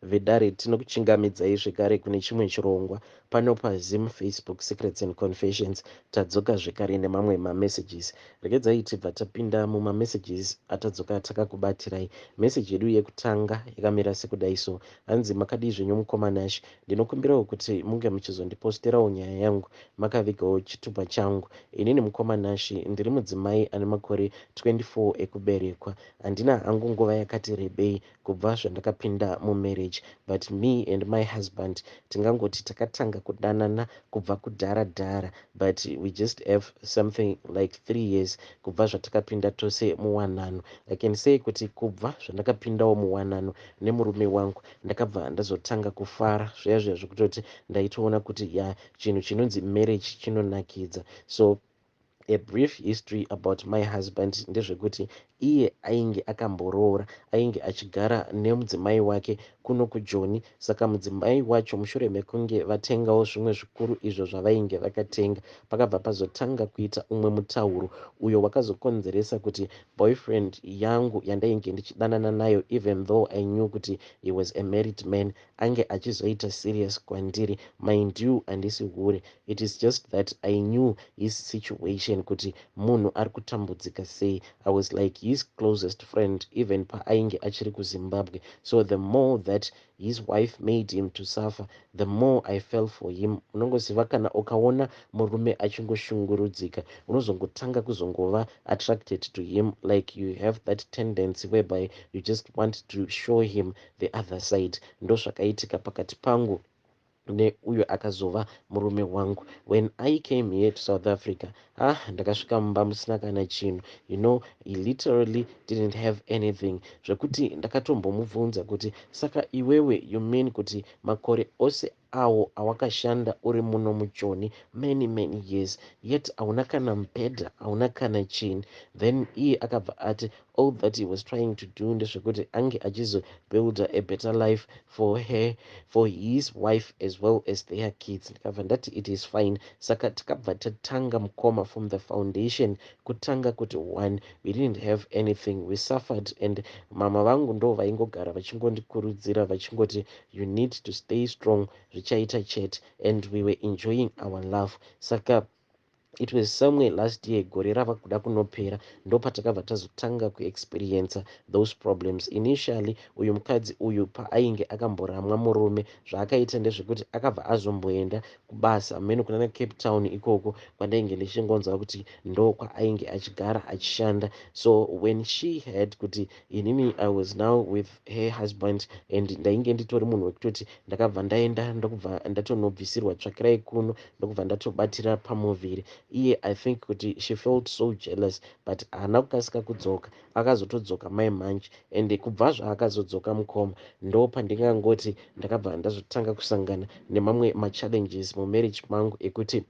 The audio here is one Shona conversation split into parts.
Vedare, tinokuchingamidzai zvekare kune chimwe chirongwa pano paZim Facebook Secrets and Confessions. Tadzoka zvekare nemamwe mamessages. Regedzai tibva tapinda mumamessages atadzoka takakubatirai. Meseji yedu yekutanga yakamira sekudai so. Hanzi, "Makadii zvenyu mukoma Nash? Ndinokumbirawo kuti munge muchizondiposterawo nyaya yangu makavigawo chitupa changu. Inini mukoma Nash, ndiri mudzimai ane makore 24 ekuberekwa. Handina hangu nguva yakati rebei kubva zvandakapinda mumarriage, but me and my husband tingangoti takatanga kudanana kubva kudhara dhara, but we just have something like 3 years kubva zvatakapinda tose muwanano. I can say kuti kubva zvandakapindawo muwanano nemurume wangu, ndakabva ndazotanga kufara zviya zviya zvekutoti ndaitoona kuti ya, chinhu chinonzi marriage chinonakidza. So a brief history about my husband ndezvekuti iye ainge akamboroora, ainge achigara nemudzimai wake kuno kuJoni. Saka mudzimai wacho, mushure mekunge vatengawo zvimwe zvikuru izvo zvavainge vakatenga, pakabva pazotanga kuita umwe mutauro uyo wakazokonzeresa kuti boyfriend yangu yandainge ndichidanana nayo, even though I knew kuti he was a married man, ange achizoita serious kwandiri. Mind you, handisi hure. It is just that I knew his situation, kuti munhu ari kutambudzika sei. I was like his closest friend even paainge achiri kuZimbabwe. So the more that his wife made him to suffer, the more I fell for him. Unongoziva kana ukaona murume achingoshungurudzika, unozongotanga kuzongova attracted to him, like you have that tendency whereby you just want to show him the other side. Ndozvakaitika pakati pangu neuyo akazova murume wangu. When I came here to South Africa, ah, ndakasvika mumba musina kana chinhu. He literally didn't have anything, zvekuti ndakatombomubvunza kuti, 'Saka iwewe, you mean kuti makore ose awo awakashanda uri muno muJoni, many many years, yet hauna kana mubhedha, hauna kana chinhu?' Then iye akabva ati all that he was trying to do ndezvekuti ange achizobuilda a better life for her, for his wife as well as their kids. Ndikabva ndati it is fine. Saka tikabva tatanga mukoma from the foundation, kutanga kuti one, we didn't have anything. We suffered, and mama vangu ndo vaingogara vachingondikurudzira vachingoti, 'You need to stay strong, zvichaita chete.' And we were enjoying our love. Saka it was somewhere last year, gore rava kuda kunopera, ndopatakabva tazotanga kuexperienca those problems. Initially, uyu mukadzi uyu paainge akamboramwa murume, zvaakaita ndezvekuti akabva azomboenda kubasa mheno kunana Cape Town ikoko kwandainge ndichingonzwa kuti ndo kwaainge achigara achishanda. So when she heard kuti inini I was now with her husband, and ndainge nditori munhu wekutoti ndakabva ndaenda, ndokubva ndatonobvisirwa tsvakirai kuno, ndokubva ndatobatira pamuviri iye, I think kuti she felt so jealous, but haana kukasika kudzoka. Akazotodzoka mai manje, and kubva zvaakazodzoka mukoma, ndo pandingangoti ndakabva ndazotanga kusangana nemamwe machallenges mumarriage mangu ekuti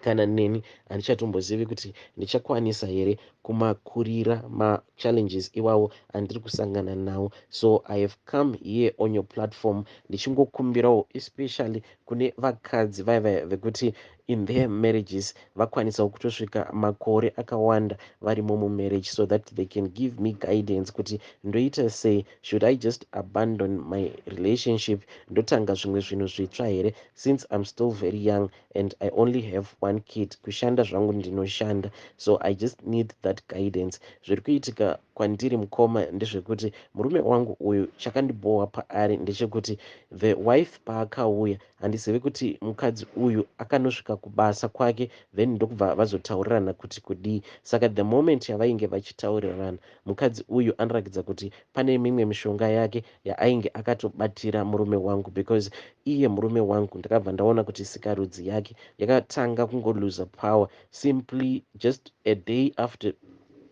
kana neni handichatombozivi kuti ndichakwanisa here kumakurira machallenges iwawo andiri kusangana nawo. So I have come here on your platform ndichingokumbirawo, especially kune vakadzi vaya vaya vekuti in their marriages vakwanisawo kutosvika makore akawanda varimo mumarriage, so that they can give me guidance kuti ndoita sei. Should I just abandon my relationship, ndotanga zvimwe zvinhu zvitsva here, since I'm still very young and I only have one kid? Kushanda zvangu ndinoshanda, so I just need that guidance. Zviri kuitika kwandiri mukoma ndezvekuti murume wangu uyu, chakandibhowa paari ndechekuti the wife paakauya, handizivi kuti mukadzi uyu akanosvika kubasa kwake, then ndokubva vazotaurirana kuti kudii. Saka the moment yavainge vachitaurirana, mukadzi uyu anoratidza kuti pane mimwe mishonga yake yaainge akatobatira murume wangu, because iye murume wangu ndakabva ndaona kuti sikarudzi yake yakatanga kungoluza power simply just a day after.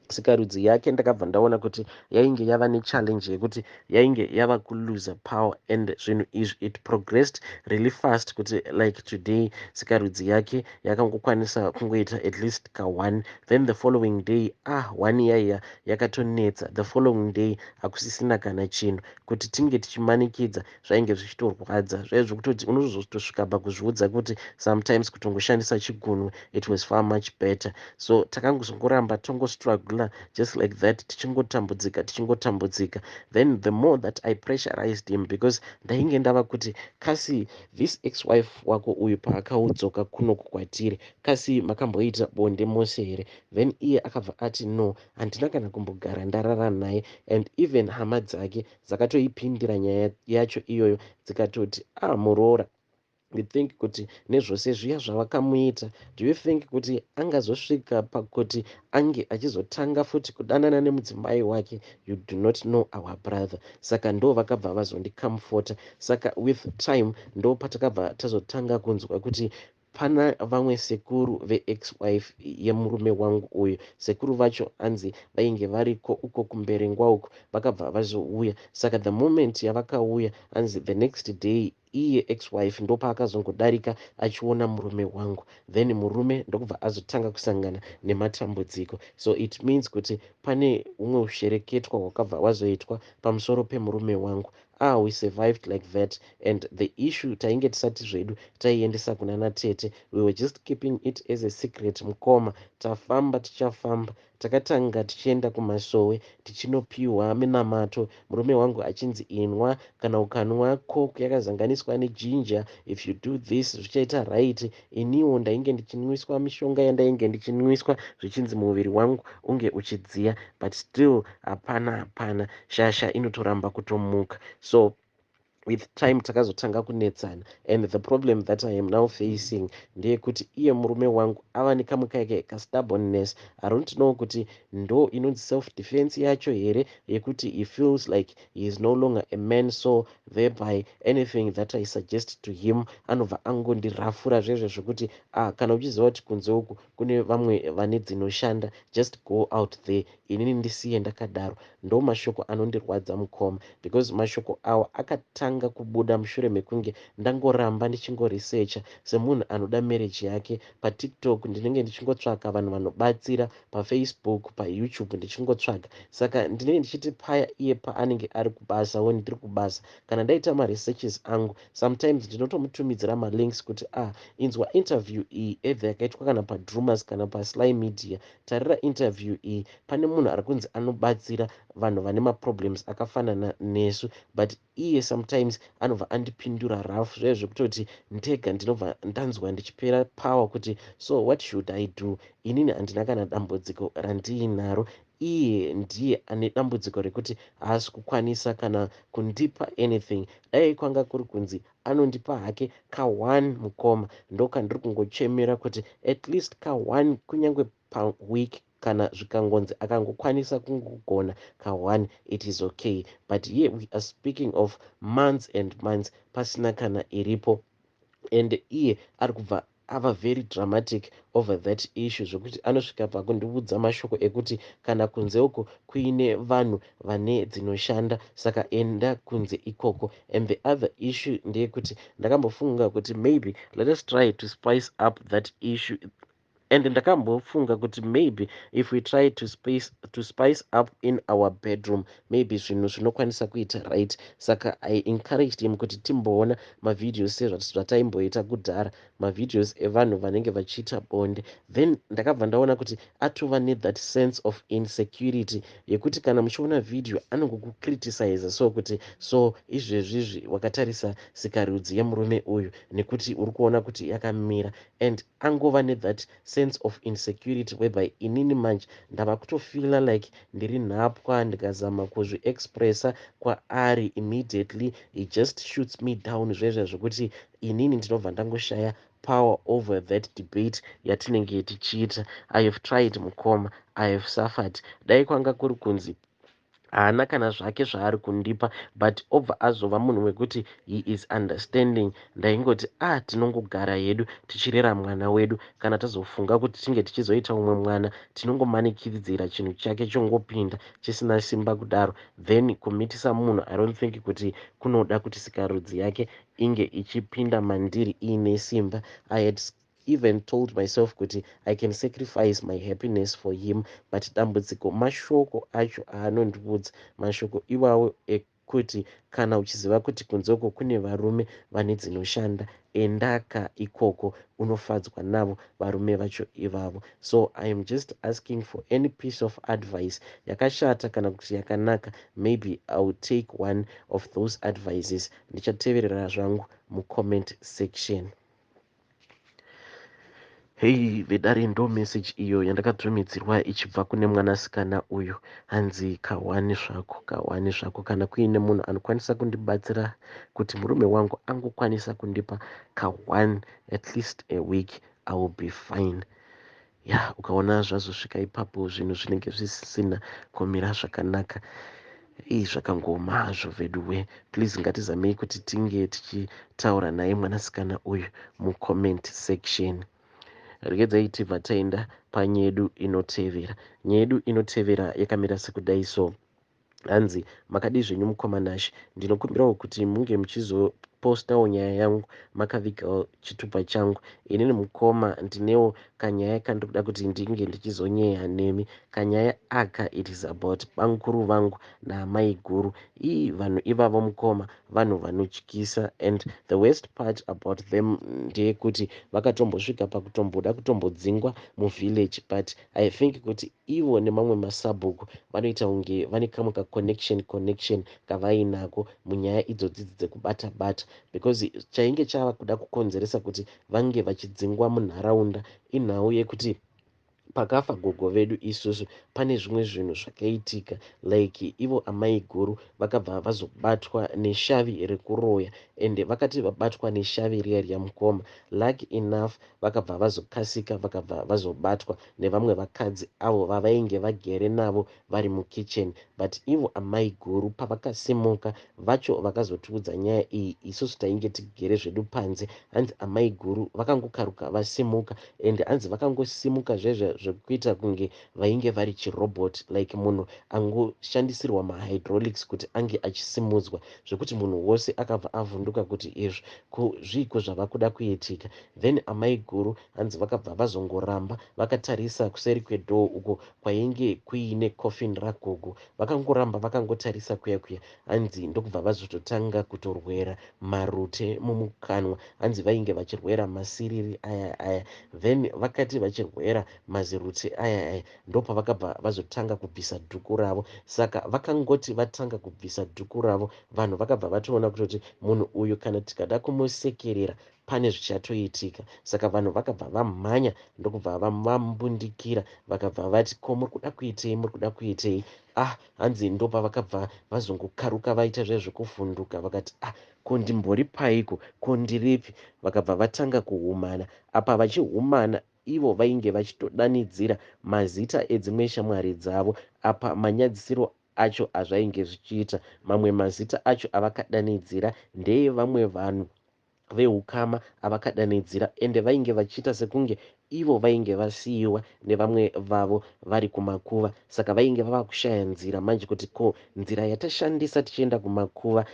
Sikarudzi yake ndakabva ndaona kuti yainge yava nechallenge yekuti yainge yava kuluza power, and zvinhu izvi, it progressed really fast, kuti like today sikarudzi yake yakangokwanisa kungoita at least ka1, then the following day, ah, one iyaiya yakatonetsa. The following day hakusisina kana chinhu. Kuti tinge tichimanikidza zvainge zvichitorwadza, zvaiva zvekutoti unozotosvika pakuzviudza kuti sometimes kutongoshandisa chigunwe, it was far much better. So takangozongoramba tongostruggle. Tichingojugla just like that, tichingotambudzika, tichingotambudzika. Then the more that I pressurized him, because ndainge ndava kuti kasi this ex wife wako uyu paakaudzoka kunoku kwatiri, kasi makamboita bonde mose here? Then iye akabva ati, "No, handina kana kumbogara ndarara naye." And even hama dzake dzakatoipindira nyaya yacho iyoyo, dzikatoti, "Ah, muroora, you think kuti nezvose zviya zvavakamuita, do you think kuti angazosvika pakuti ange achizotanga futi kudanana nemudzimai wake? You do not know our brother." Saka ndo vakabva vazondicomforta. Saka with time ndo patakabva tazotanga kunzwa kuti pana vamwe sekuru veex wife yemurume wangu uyu. Sekuru vacho anzi vainge variko uko kuMberengwa uko, vakabva vazouya. Saka the moment yavakauya, anzi the next day iye ex wife ndopaakazongodarika achiona murume wangu, then murume ndokubva azotanga kusangana nematambudziko. So it means kuti pane umwe ushereketwa hwakabva hwazoitwa pamusoro pemurume wangu. Ah, we survived like that, and the issue tainge tisati zvedu taiendesa kuna natete. We were just keeping it as a secret. Mukoma, tafamba, tichafamba. Takatanga tichienda kumasowe, tichinopiwa minamato, murume wangu achinzi, "Inwa, kana ukanwa Coke yakazanganiswa nejinja, if you do this zvichaita right." Iniwo ndainge ndichinwiswa mishonga yandainge ndichinwiswa, zvichinzi muviri wangu unge uchidziya, but still hapana, hapana, shasha inotoramba kutomuka. So with time takazotanga kunetsana, and the problem that I am now facing ndeyekuti iye murume wangu ava nekamwe kake kastubbornness. I don't know kuti ndo inonzi self defense yacho here, yekuti he feels like he is no longer a man, so thereby anything that I suggest to him anobva angondirafura zvezvo zvekuti, "Ah, kana uchiziva kuti kunze uku kune vamwe vane dzinoshanda, just go out there, inini ndisiye ndakadaro." Ndo mashoko anondirwadza, mukoma, because mashoko awa akatanga kubuda mushure mekunge ndangoramba ndichingoresearcha semunhu anoda marriage yake. PaTikTok ndinenge ndichingotsvaka vanhu vanobatsira, paFacebook, paYouTube ndichingotsvaga. Saka ndinenge ndichiti paya iye paanenge ari kubasa wo ndiri kubasa, kana ndaita maresearches angu, sometimes ndinotomutumidzira malinks kuti, "Ah, inzwa interview iyi, either yakaitwa kana paDrumas kana paSly Media. Tarira interview iyi, pane munhu ari kunzi anobatsira vanhu vane maproblems akafanana nesu." But iye sometimes anobva andipindura rough, zvezvo zvekutoti ndega ndinobva ndanzwa ndichipera power kuti, so what should I do? Inini handina kana dambudziko randiinaro. Iye ndiye ane dambudziko rekuti haasi kukwanisa kana kundipa anything. Dai kwanga kuri kunzi anondipa hake ka1, mukoma, ndokandiri kungochemera kuti at least ka1, kunyange paweek, kana zvikangonzi akangokwanisa kungogona ka1, it is okay. But here we are speaking of months and months pasina kana iripo, and iye ari kubva ava very dramatic over that issue, zvokuti anosvika pakundiudza mashoko ekuti kana kunze uko kuine vanhu vane dzinoshanda, saka enda kunze ikoko. And the other issue ndeyekuti ndakambofunga kuti maybe let us try to spice up that issue, and ndakambofunga kuti maybe if we try to spice up in our bedroom, maybe zvinhu zvinokwanisa kuita right. Saka I encouraged him kuti timboona mavideos sezvataimboita kudhara, mavideos evanhu vanenge vachiita bonde. Then ndakabva ndaona kuti atova nethat sense of insecurity yekuti kana muchiona vhidhiyo anongokucriticize, so kuti, "So izvezvizvi wakatarisa sikarudzi yemurume uyu nekuti uri kuona kuti yakamira," and angova nethat sense of insecurity whereby inini manje ndava kutofeela like ndiri nhapwa. Ndikazama kuzviexpressa kwaari, immediately he just shoots me down, zvezvo zvokuti inini ndinobva ndangoshaya power over that debate yatinenge tichiita. I have tried, mukoma, I have suffered. Dai kwanga kuri kunzi haana kana zvake zvaari kundipa, but obva azova munhu wekuti he is understanding, ndaingoti, "Ah, tinongogara hedu tichirera mwana wedu. Kana tazofunga kuti tinge tichizoita umwe mwana, tinongomanikidzira chinhu chake chongopinda chisina simba kudaro." Then kumitisa munhu, I don't think kuti kunoda kuti sikarudzi yake inge ichipinda mandiri iine simba. I had even told myself kuti I can sacrifice my happiness for him, but dambudziko mashoko acho aanondiudza, mashoko iwawo. kuti kana uchiziva kuti kunze uko kune varume vane dzinoshanda, endaka ikoko unofadzwa navo varume vacho ivavo. So I am just asking for any piece of advice, yakashata kana kuti yakanaka. Maybe I will take one of those advices. Ndichateverera zvangu mucomment section. Hei vedare, ndo message iyo yandakatumidzirwa ichibva kune mwanasikana uyu. Hanzi kawani zvako, kawani zvako, kana kuine munhu anokwanisa kundibatsira kuti murume wangu angokwanisa kundipa ka1 at least a week, I will be fine. Ya, ukaona zvazosvika ipapo, zvinhu zvinenge zvisisina kumira zvakanaka. Ii, zvakangoma hazvo veduwe. Please, ngatizamei kuti tinge tichitaura naye mwanasikana uyu mucomment section. Regedzai tibva taenda panyedu inotevera. Nyaya yedu inotevera yakamira sekudai so. Hanzi, makadii zvenyu mukoma Nashe? Ndinokumbirawo kuti munge muchizopostawo nyaya yangu makavigawo chitupa changu. Inini mukoma ndinewo kanyaya kandiri kuda kuti ndinge ndichizonyeya nemi. Kanyaya aka, it is about bamukuru vangu naamai guru. Ii, vanhu ivavo mukoma, vanhu vanotyisa, and the worst part about them ndeyekuti vakatombosvika pakutomboda kutombodzingwa muvillage, but I think kuti ivo nemamwe masabhuku vanoita kunge vane kamwe kaconnection connection kavainako munyaya idzodzidzi dzekubata bata, because chainge chava kuda kukonzeresa kuti vange vachidzingwa munharaunda inhau yekuti pakafa gogo vedu isusu, pane zvimwe zvinhu zvakaitika, like ivo amai guru vakabva vazobatwa neshavi rekuroya. Ende vakati vabatwa neshavi riya riya mukoma, lucky enough vakabva vazokasika, vakabva vazobatwa nevamwe vakadzi avo vavainge vagere navo vari mukitchen. But ivo amai guru pavakasimuka vacho vakazotiudza nyaya iyi, isusu tainge tigere zvedu panze. Hanzi amai guru vakangokaruka vasimuka, ende hanzi vakangosimuka zvezvo zvekuita kunge vainge vari chirobot, like munhu angoshandisirwa mahydraulics kuti ange achisimudzwa, zvekuti munhu wose akabva avhunduka kuti izvi ko zviiko zvava kuda kuitika. Then amai guru hanzi vakabva vazongoramba vakatarisa kuseri kwedoor uko kwainge kuine coffin ragogo. Vakangoramba vakangotarisa kuya kuya, hanzi ndokubva vazototanga kutorwera marute mumukanwa. Hanzi vainge vachirwera masiriri aya aya. Then vakati vachirwera mazirute aya aya, ndopavakabva vazotanga kubvisa dhuku ravo. Saka vakangoti vatanga kubvisa dhuku ravo, vanhu vakabva vatoona kutoti munhu uyu kana tikada kumusekerera pane zvichatoitika. Saka vanhu vakabva vamhanya, ndokubva vambundikira, vakabva vati, "Ko muri kuda kuitei? Muri kuda kuitei?" Ah, hanzi ndopavakabva vazongokaruka vaita zvezvekuvhunduka, vakati, "Ah, ko ndimbori paiko? Ko ndiripi?" Vakabva vatanga kuhumana. Apa vachihumana ivo vainge vachitodanidzira mazita edzimwe shamwari dzavo. Apa manyadzisiro acho azvainge zvichiita, mamwe mazita acho avakadanidzira ndeyevamwe vanhu veukama avakadanidzira, ende vainge vachiita sekunge ivo vainge vasiyiwa nevamwe vavo vari kumakuva. Saka vainge vava kushaya nzira manje kuti ko nzira yatashandisa tichienda kumakuva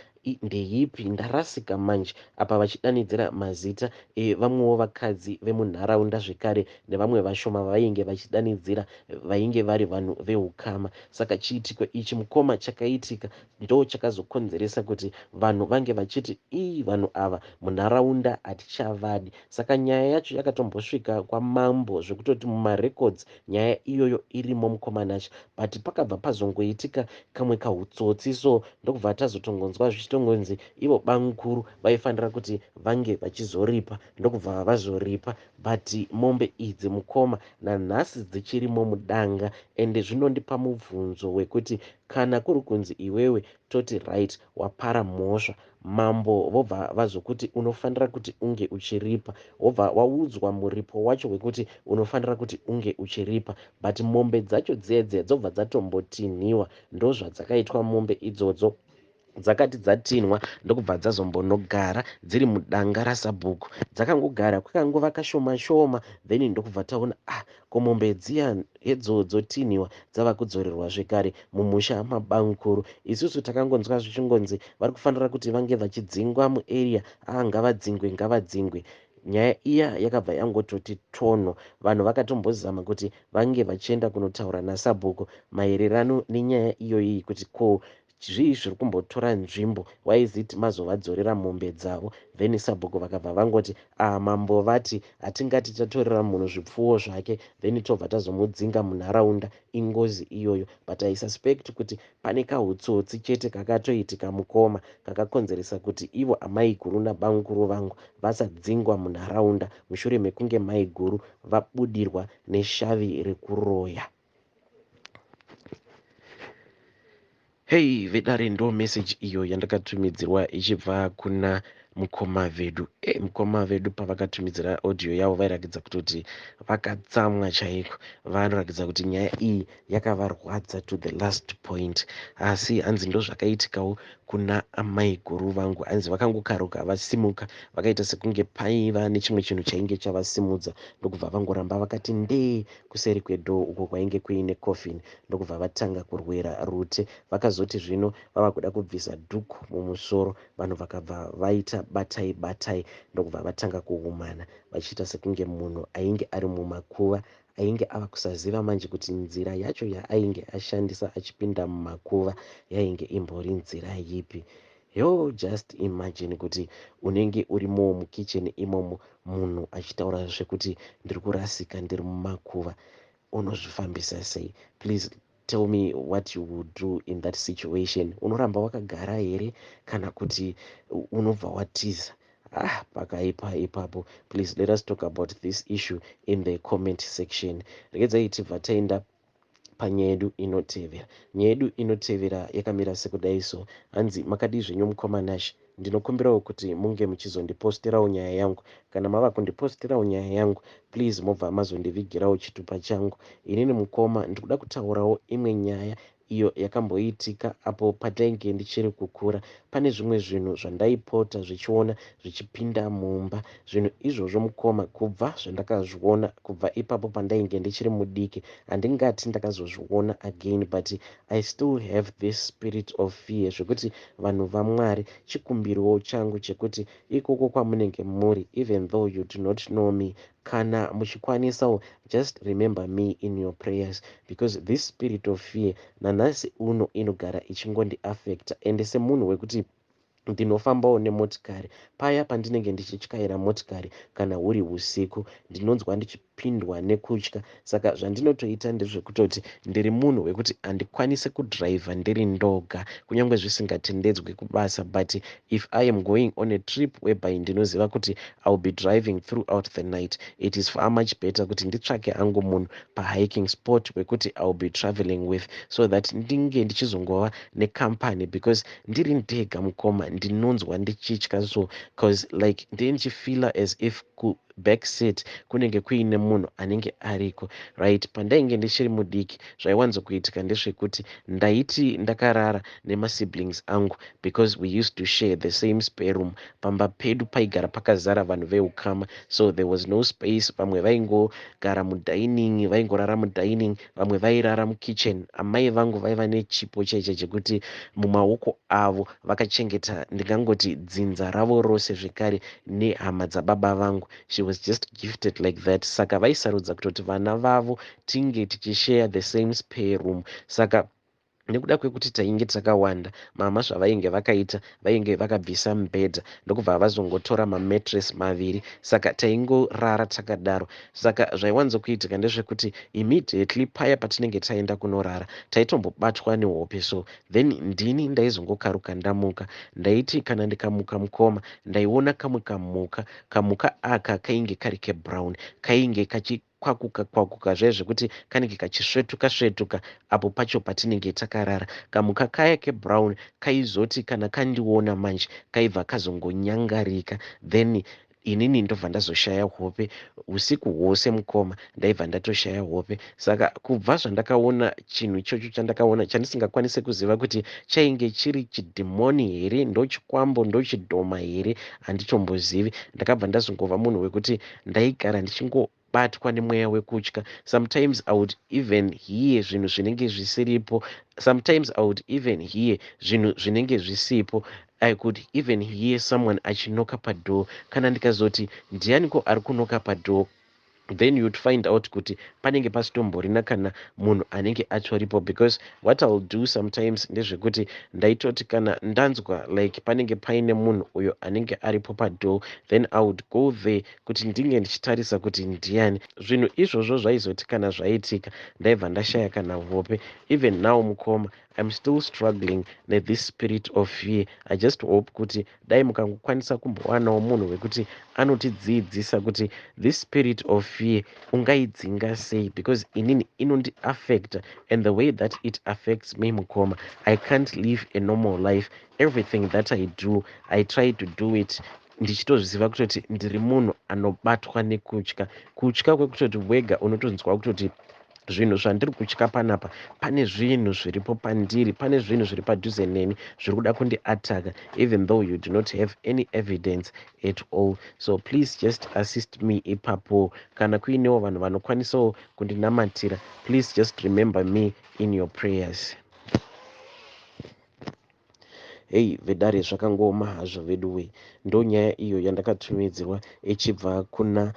ndeipi? Ndarasika manje. Apa vachidanidzira mazita evamwewo vakadzi vemunharaunda zvekare, nevamwe vashoma vavainge vachidanidzira vainge vari vanhu veukama. Saka chiitiko ichi mukoma chakaitika ndo chakazokonzeresa kuti vanhu vange vachiti, "Ii, vanhu ava munharaunda hatichavadi." Saka nyaya yacho yakatombosvika kwamambo, zvekutoti mumarecords nyaya iyoyo irimo mukoma Nashe. But pakabva pazongoitika kamwe kautsotsi, so ndokubva tazotongonzwa zvichitongonzi ivo bamukuru vaifanira kuti vange vachizoripa, ndokubva vazoripa. But mombe idzi mukoma nanhasi dzichirimo mudanga. Ende zvinondipa mubvunzo wekuti kana kuri kunzi iwewe, toti right, wapara mhosva, mambo vobva vazokuti unofanira kuti unge uchiripa, wobva waudzwa muripo wacho wekuti unofanira kuti unge uchiripa, but mombe dzacho dziya dziya dzobva dzatombotinhiwa. Ndo zvadzakaitwa mombe idzodzo. Dzakati dzatinhwa, ndokubva dzazombonogara dziri mudanga rasabhuku. Dzakangogara kwekanguva kashoma shoma, then ndokubva taona, ah, ko mombe dziya idzodzo tinhiwa dzava kudzorerwa zvekare mumusha mabamukuru. Isusu takangonzwa zvichingonzi vari kufanira kuti vange vachidzingwa muarea. Ah, ngavadzingwe, ngavadzingwe. Nyaya iya yakabva yangototi tono. Vanhu vakatombozama kuti vange vachienda kunotaura nasabhuku maererano nenyaya iyoyi kuti ko Zvii zviri kumbotora nzvimbo? Why is it mazovadzorera mombe dzavo? Then sabhuku vakabva vangoti, ah, mambo vati hatingati tatorera munhu zvipfuwo zvake then tobva tazomudzinga munharaunda, ingozi iyoyo. But I suspect kuti pane kahutsotsi chete kakatoitika, mukoma, kakakonzeresa kuti ivo amaiguru nabamukuru vangu vasadzingwa munharaunda mushure mekunge maiguru vabudirwa neshavi rekuroya. Hei vedare, ndo message iyo yandakatumidzirwa ichibva kuna mukoma vedu. Mukoma vedu pavakatumidzira audio yavo vairakidza kutoti vakatsamwa chaiko, vanorakidza kuti nyaya iyi yakavarwadza to the last point. Asi hanzi ndo zvakaitikawo kuna amaiguru vangu, hanzi vakangokaruka vasimuka vakaita sekunge paiva nechimwe chinhu chainge chavasimudza, ndokubva vangoramba vakati ndee kuseri kwedhoo uko kwainge kuine coffin, ndokubva vatanga kurwera rute. Vakazoti zvino vava kuda kubvisa dhuku mumusoro, vanhu vakabva vaita batai batai, ndokubva vatanga kuhumana vachiita sekunge munhu ainge ari mumakuva, ainge ava kusaziva manje kuti nzira yacho yaainge ashandisa achipinda mumakuva yainge imbori nzira yipi. Yo, just imagine kuti unenge urimowo mukicheni imomo, munhu achitaura zvekuti ndiri kurasika, ndiri mumakuva, unozvifambisa sei? Please tell me what you would do in that situation. Unoramba wakagara here kana kuti unobva watiza? Ah, pakaipa ipapo. Please let us talk about this issue in the comment section. Regedzai tibva taenda panyaya yedu inotevera. Nyaya yedu inotevera yakamira sekudai so. Hanzi, makadii zvenyu mukoma Nash? Ndinokumbirawo kuti munge muchizondiposterawo nyaya yangu. Kana mava kundiposterawo nyaya yangu, please mobva mazondivigirawo chitupa changu. Inini mukoma ndikuda kutaurawo imwe nyaya iyo yakamboitika apo patainge ndichiri kukura. Pane zvimwe zvinhu zvandaipota zvichiona zvichipinda mumba. Zvinhu izvozvo mukoma, kubva zvandakazviona, kubva ipapo pandainge ndichiri mudiki, handingati ndakazozviona again, but I still have this spirit of fear zvekuti vanhu vaMwari, chikumbiriwo changu chekuti ikoko kwamunenge muri, even though you do not know me, kana muchikwanisawo, just remember me in your prayers, because this spirit of fear nanhasi uno inogara ichingondiafecta. Ende semunhu wekuti ndinofambawo nemotikari, paya pandinenge ndichityaira motikari kana huri usiku, ndinonzwa ndichipindwa nekutya. Saka zvandinotoita ndezvekutoti ndiri munhu wekuti handikwanisi kudhiraivha ndiri ndoga, kunyange zvisingatendedzwi kubasa, but if I am going on a trip whereby ndinoziva kuti I will be driving throughout the night, it is far much better kuti nditsvake hangu munhu pahiking spot wekuti I will be traveling with, so that ndinge ndichizongova necompany, because ndiri ndega mukoma ndinonzwa ndichitya. So cause like ndee ndichifeela as if kuback seat kunenge kuine munhu anenge ariko, right? Pandainge ndichiri mudiki, zvaiwanzokuitika ndezvekuti ndaiti ndakarara nemasiblings angu, because we used to share the same spare room. Pamba pedu paigara pakazara vanhu veukama, so there was no space. Vamwe vaingogara mudining, vaingorara mudining, vamwe vairara mukitchen. Amai vangu vaiva nechipo chaicho chekuti mumaoko avo vakachengeta, ndingangoti, dzinza ravo rose, zvekare nehama dzababa vangu. She was just gifted like that. Saka vaisarudza kutoti vana vavo tinge tichishare the same spare room. Saka nekuda kwekuti tainge takawanda, mama zvavainge vakaita, vainge vakabvisa mubhedha, ndokubva vazongotora mamattress maviri, saka taingorara takadaro. Saka zvaiwanzokuitika ndezvekuti immediately paya patinenge taenda kunorara, taitombobatwa nehope, so then ndini ndaizongokaruka ndamuka. Ndaiti kana ndikamuka mukoma, ndaiona kamwe kamhuka. Kamhuka aka kainge kari kebrown, kainge kachi kwakuka kwakuka zviya zvekuti kanenge kachisvetuka svetuka apo pacho patinenge takarara. Kamhuka kaya kebrown kaizoti kana kandiona manje, kaibva kazongonyangarika, then inini ndobva ndazoshaya hope usiku hwose mukoma, ndaibva ndatoshaya hope. Saka kubva zvandakaona chinhu ichocho chandakaona, chandisingakwanisi kuziva kuti chainge chiri chidhimoni here, ndochikwambo, ndochidhoma here, handitombozivi, ndakabva ndazongova munhu wekuti ndaigara ndichingobatwa nemweya wekutya. Sometimes I would even hear zvinhu zvinenge zvisiripo. Sometimes I would even hear zvinhu zvinenge zvisipo. I could even hear someone achinoka padoor. Kana ndikazoti, "Ndianiko ari kunoka padoor?" Then you'd find out kuti panenge pasitomborina kana munhu anenge atoripo, because what I'll do sometimes ndezvekuti ndaitoti kana ndanzwa like panenge paine munhu uyo anenge aripo padoor, then I would go there kuti ndinge ndichitarisa kuti ndiani. Zvinhu izvozvo zvaizoti kana zvaitika, ndaibva ndashaya kana hope. Even now, mukoma, I'm still struggling nethis spirit of fear. I just hope kuti dai mukangokwanisa kumbowanawo munhu wekuti anotidzidzisa kuti this spirit of fear ungaidzinga sei, because inini inondiaffecta, and the way that it affects me, mukoma, I can't live a normal life. Everything that I do, I try to do it ndichitozviziva kutoti ndiri munhu anobatwa nekutya, kutya kwekutoti wega unotonzwa kutoti zvinhu zvandiri kutya panapa, pane zvinhu zviripo pandiri, pane zvinhu zviri padhuze neni zviri kuda kundiataka, even though you do not have any evidence at all. So please just assist me ipapo. Kana kuinewo vanhu vanokwanisawo kundinamatira, please just remember me in your prayers. Hei vedare, zvakangooma hazvo veduwe. Ndo nyaya iyo yandakatumidzirwa ichibva kuna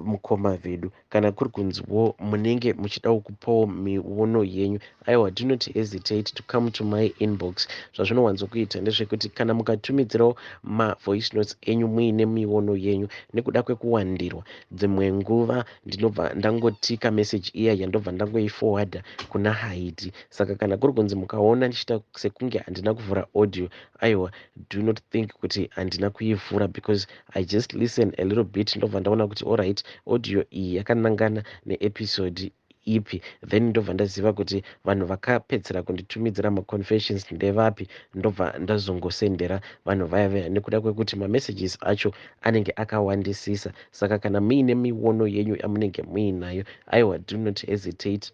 mukoma vedu. Kana kuri kunziwo munenge muchidawo kupawo miono yenyu, aiwa, do not hesitate to come to my inbox. Zvazvinowanzokuita ndezvekuti kana mukatumidzirawo mavoice notes enyu muine miono yenyu, nekuda kwekuwandirwa, dzimwe nguva ndinobva ndangotika message iya, yandobva ndangoiforwarda kuna Haiti. Saka kana kuri kunzi mukaona ndichiita sekunge handina kuvhura audio, aiwa, do not think kuti handina kuivhura, because I just listen a little bit, ndobva ndaona kuti alright, audio iyi yakanangana neepisode ipi, then ndobva ndaziva kuti vanhu vakapedzera kunditumidzira maconfessions ndevapi, ndobva ndazongosendera vanhu vaya vaya, nekuda kwekuti mamessages acho anenge akawandisisa. Saka kana muine miono yenyu yamunenge muinayo, aiwa, do not hesitate,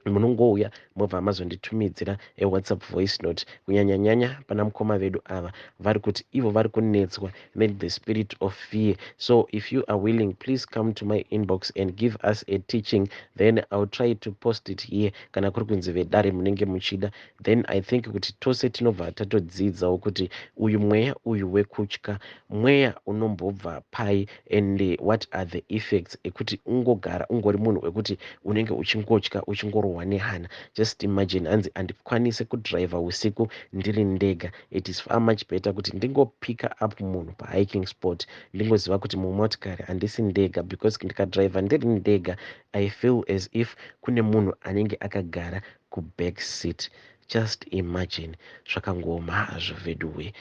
munongouya mobva mazonditumidzira eWhatsApp voice note, kunyanyanyanya pana mukoma vedu ava vari kuti ivo vari kunetswa nethe spirit of fear. So if you are willing, please come to my inbox and give us a teaching, then I will try to post it here. Kana kuri kunzi vedare munenge muchida, then I think kuti tose tinobva tatodzidzawo kuti uyu mweya uyu wekutya, mweya unombobva pai, and what are the effects ekuti ungogara ungori munhu wekuti unenge uchingotya, uchingorohwa nehana. Just imagine, hanzi handikwanisi kudhiraivha usiku ndiri ndega. It is far much better kuti ndingopicka up munhu pahiking spot, ndingoziva kuti mumotikari handisi ndega, because ndikadhiraivha ndiri ndega, I feel as if kune munhu anenge akagara kuback seat. Just imagine. Zvakangooma hazvo veduwe.